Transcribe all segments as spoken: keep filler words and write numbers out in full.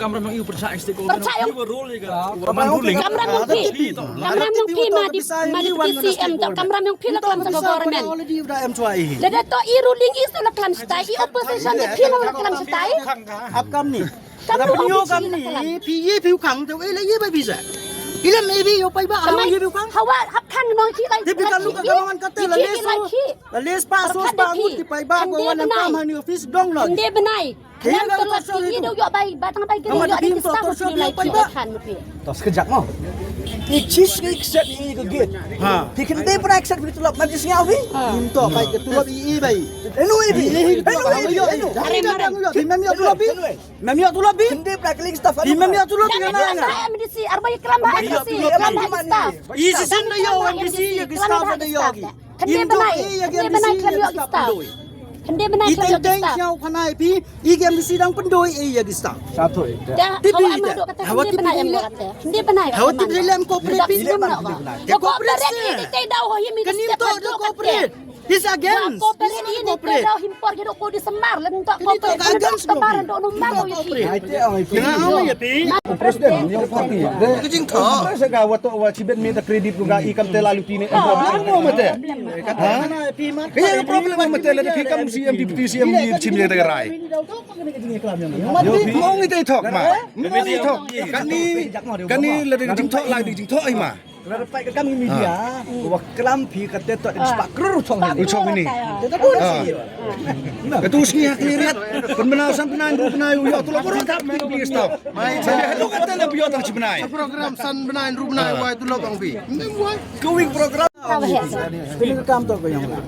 Kamram yong i u pyrshah ïa state government. Pyrshah yong. Kamram yong phi. Kamram yong phi ma dei, ma dei C M to. Kamram yong phi la klam sa ka government. Lada to i ruling i sa la klam shatai, i opposition dei phi la klam shatai. Ap kam ni. Kamram yong phi la klam. Phi ye phi u khang to i la ye ba visa. I la me phi yo pai ba a ye phi u khang. Hawa hap khang no ki lai. Dei phi ka lu ka kaman kata la le so. La le spa so spa ngut ki pai ba ko wan kam ha ni office dong lo. Nde benai. Khlem to lok ki i dei u ïoh bai, ba tang bai ki dei u ïoh dei ki staff ki lai ki bai khan mut ki. To sekejap mo. Ki chis ki accept i ka gate. Ha. Ki kynde pernah accept ki tulop, ma ki sngewbha. Im to bai ki tulop i i bai. Enu i bi. Enu i bi. Enu i bi. Are mara. Ki mem ïoh tulop bi. Mem ïoh tulop bi. Kynde pernah kling staff. Ki mem ïoh tulop bi. Ngana ngana. M D C arba ikram ba M D C. I si sin da ïoh M D C ïa ki staff da ïoh ki. Khynde bnai, khynde bnai khlem ïoh ki staff. Khynde bnai khlem ïoh ki staff. Ïa u khana ïa phi, i ki M D C dang pyndoi ïa ki staff. Tip i te. Hawa tip i le. Khynde bnai. Hawa tip i le em corporate phi. Corporate i te daw ho hi mi. Kani to corporate. This against. Corporate i te daw hi por ki do ko di semar lem to corporate. Semar do no ma ko i. President, ïa u party. Ka jingthoh. Sa ka wa toh wa chibet me da credit ko ga i kam te la luti ne. Problem mo mate. Ha? Ka problem mo mate la da phi kam C M, Deputy C M ni chim le da rai. Mo ngi te thok ma. Mo ngi thok. Kani, kani la da jingthoh la da jingthoh i ma. Lada peit ka kam ngi media, wa klam phi kate to spah klur u chong. U chong ini. Te ta bun si. Katu sngi ha kli riat. Pynbna san bnai ru bnai u ïoh tulop ru tap phi staff. Mai sa halu kate la phi ïoh tang chi bnai. Program san bnai ru bnai wai tulop ang phi. Ngem wai. Kawing program. Kini ka kam to ko yang la.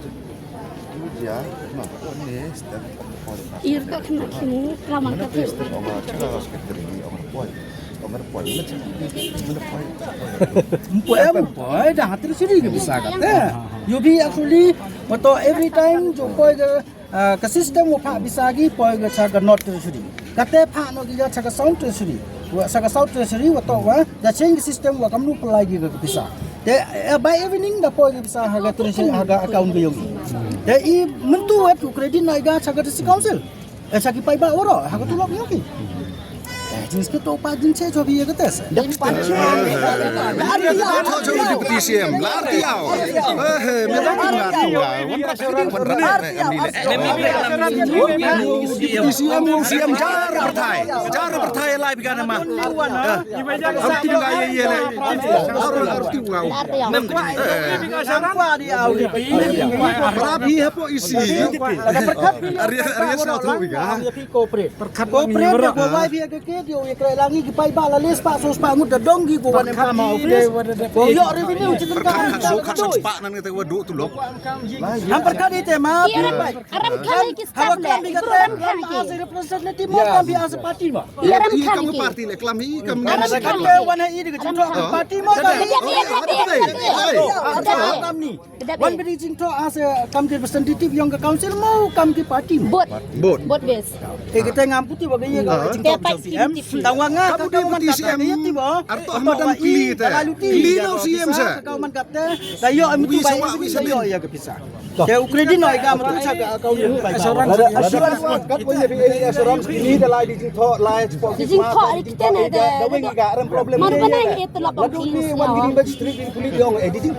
Media, ma ko ni step. Ir ka kena kini kelaman ka tu. Mpoi, mpoi, dah hati suri ke bisa kata. Yobi actually, mato every time jo poi ke, ah, ka system wa phah bisa ki poi ke cha ka North Treasury. Kate phah no ki ya cha ka South Treasury. Wa cha ka South Treasury wa to wa da change system wa kamnu pelai ki ka pisa. Te, eh, by evening da poi ki pisa ha ka Treasury ha ka account ka yong. Te i mentu wet u credit na i ga cha ka District Council. Eh, sa ki paidbah waroh, ha ka tulop ïa ki. Eh, jingskhem to pa jingshai jong ki ïa ka test. Lar ti ïa, lar ti ïa. Eh, eh, me ba kum lar tu ïa. Wan rap sini wan rap. Deputy C M, C M jar pyrthai. Jar pyrthai lai bika nama. Arti nga ye ye le. Arti nga. Arti nga. Arti nga. Arti nga. Arti nga. Arti nga. Arti nga. Corporate. Corporate dia ko wai phi ka ke dia u ïa kreh langi ki paidbah la le spah so spah ngut da dong ki ko wan em phi. Ko ïoh revenue chicken ka. Khat so khat so spah nan kata wa duk tulop. Ham pyrkhat ite ma. Aram khan ki staff le. Aram khan ki. As a representative mo kam phi as a party mo. Aram khan ki. Party le klam hi kam. Aram khan ki. Wan ha i de ka jingthoh party mo kam. Kam ni. Wan bri jingthoh as a kam ki representative yong ka council mo kam ki party mo. Both. Both. Both ways. Te kita ngam puti wa ka ye ka jingthoh C M. Tang wa nga ka ka man ka C M. Arto Ahmad am kli te. Kli no C M sa. Ka man ka te. Da yo am tu bai sa yo ya ka pisa. Te u credit no ga matu sa ka account ni bai. Assurance kat ko ye assurance ni da lai di jingthoh lai. Jingthoh ari kita ne da. Da wing ga ram problem. Mar bana ye tu la bang. Wan gidi ba street in puli yong editing.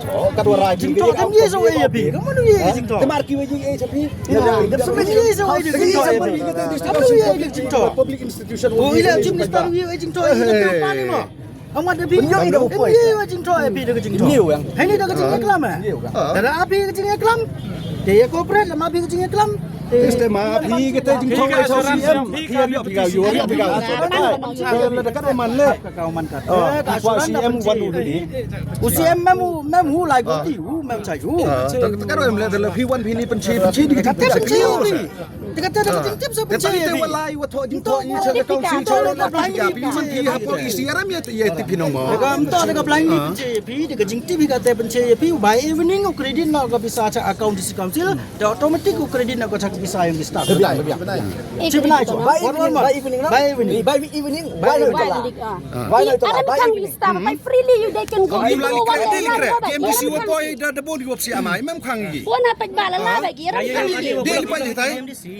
Jingthoh kam ye so ye bi. Kam no ye jingthoh. Te mar ki we ji e chapi. Kam ye so ye jingthoh. Kam ye jingthoh. Public institution. Ko ile chief minister ye jingthoh. Ile pani mo. Amat da bi. Ye jingthoh bi da jingthoh. Ni wang. Hai ni da jingklam. Da abi jingklam. Te ye corporate la ma bi jingklam. Este ma phi kata jingthoh ai so C M phi ri phi ga yo ri phi ga so kata. Ka la da ka man le. Ka man ka. Ka C M wan u ni. U C M mem u mem u lai ko ti u mem chai u. Ta ka ro em le da la phi wan phi ni pynchi pynchi di ka jingtip sa pynchi. Te kata da ka jingtip sa pynchi. Te wa lai wa thoh jingthoh i sa ka council sa la phi ga phi man phi ha po i si aram ya ya tip phi nong mo. Ka am to da ka blind ni pynchi phi da ka jingtip phi ka te pynchi phi by evening u credit na ka pisa cha account district council. Te automatic u credit na ka cha ka pisa yang di staff. Chi bnai cho. By evening, by evening, no? By evening. By evening. By evening. By evening. By evening. By freely you they can go. By evening. K M D C wa poi da da bodi wa psi amai mem khang gi. Wa na paj ba la la ba gi ram khang gi. Dei paj tai.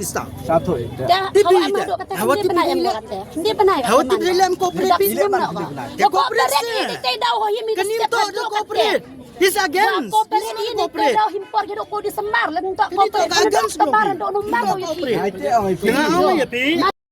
Pakistan. Dah, hawa em dok kata, hawa tip rilem cooperate. Rilem cooperate. Cooperate. Kanim to cooperate. He's against. Cooperate. Cooperate. Cooperate.